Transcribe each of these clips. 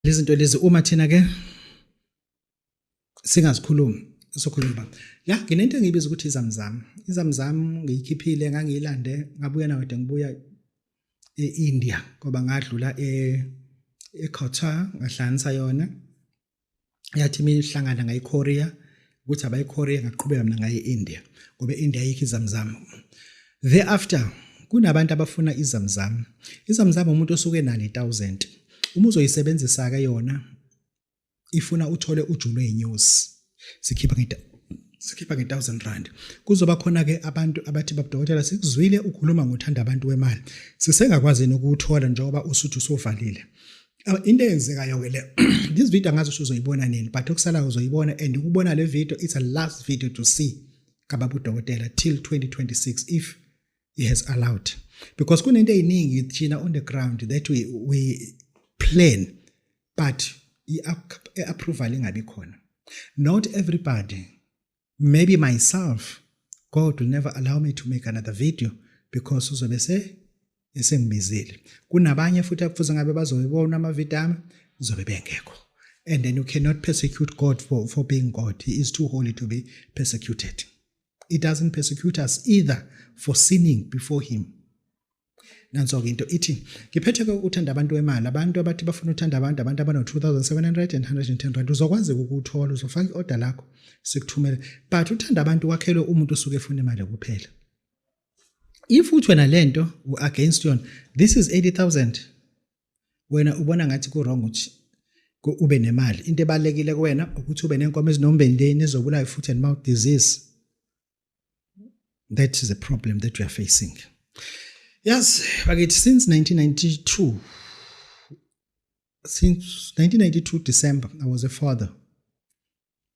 Lezinto lezi uma thina ke singazikhulumi, sokhuluma ba ya nginento engiyibiza ukuthi izamzam. Izamzam ngiyikhiphile, ngangiyilande, ngabuya nayo kade ngibuya e-India, ngoba ngadlula e-Qatar, ngahlanganisa yona, yathi imihlangana ngayiKorea, ukuthi abayiKorea, ngaqhubeka mina ngaye e-India, ngoba e-India ayikho izamzam. Thereafter kunabantu abafuna izamzam. Izamzam umuntu osuke enalo i1000, uma uzoyisebenzisa ke yona ifuna uthole uju lweyinyosi. Sikhipha nge-1000 rand. Kuzoba khona ke abantu abathi, "Babudokotela, sikuzwile ukhuluma ngothanda abantu wemali, sisengakwazi nokuwuthola njengoba usuthi usuvalile?" Into eyenzekayo ke le, this video angazi ukuthi uzoyibona nini, but okusalayo uzoyibona, and ukubona le video, it's a last video to see kababa udokotela till 2026, if he has allowed, because kunento eziningi thina on the ground that we plan, but i-approval ingabi khona. Not everybody, maybe myself, God will never allow me to make another video because uzobe se esengibizile. Kunabanye futhi akufuze ngabe bazoyibona amavidiyo ami, zobe bengekho, and then you cannot persecute God for being God. He is too holy to be persecuted. He doesn't persecute us either for sinning before him. Nanso-ke into ithi ngiphethe ke uthanda abantu wemali. Abantu abathi bafuna uthanda abantu, abantu abano-2700 and 110 rand, uzokwazi ukuwuthola, uzofaka i-order lakho, sikuthumele. But uthanda abantu wakhelwe umuntu osuke efuna imali kuphela. If uthi wena lento u-against yona, this is 80,000. Wena ubona ngathi ku-wrong ukuthi ube nemali. Into ebalulekile kuwena ukuthi ube nenkomo ezinombendeni ezobulayo foot and mouth disease. That is a problem that we are facing. Yes bakithi, since 1992, since 1992 December I was a father.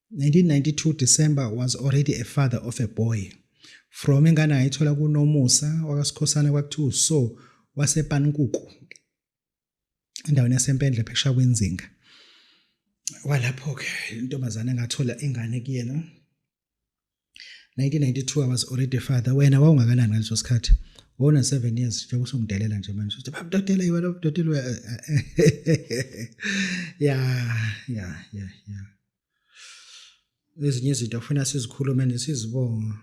1992 December was already a father of a boy from ingane ayithola kunomusa wakasikhosana, kwakuthiwa so wasePankuku, endaweni yaseMpendle, phesha kwenzinga. Walapho ke intombazane engathola ingane kuyena. 1992 I was already a father. Wena wawungakanani ngaleso sikhathi? Wona 7 years, njengoba usungidelela nje manje uthi, "Baba dokotela, iwe dokotela." Ya, ezinye izinto kufuna sizikhulume nesizibonga,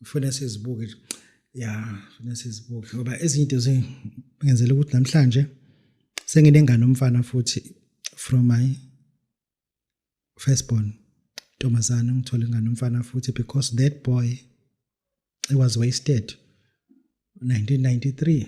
ufuna sizibuke, ya, funa sizibuke, ngoba ezinye into zingenzela ukuthi namhlanje senginengane umfana futhi from my firstborn ntombazana, ngithole ingane umfana futhi, because that boy, it was wasted 1993.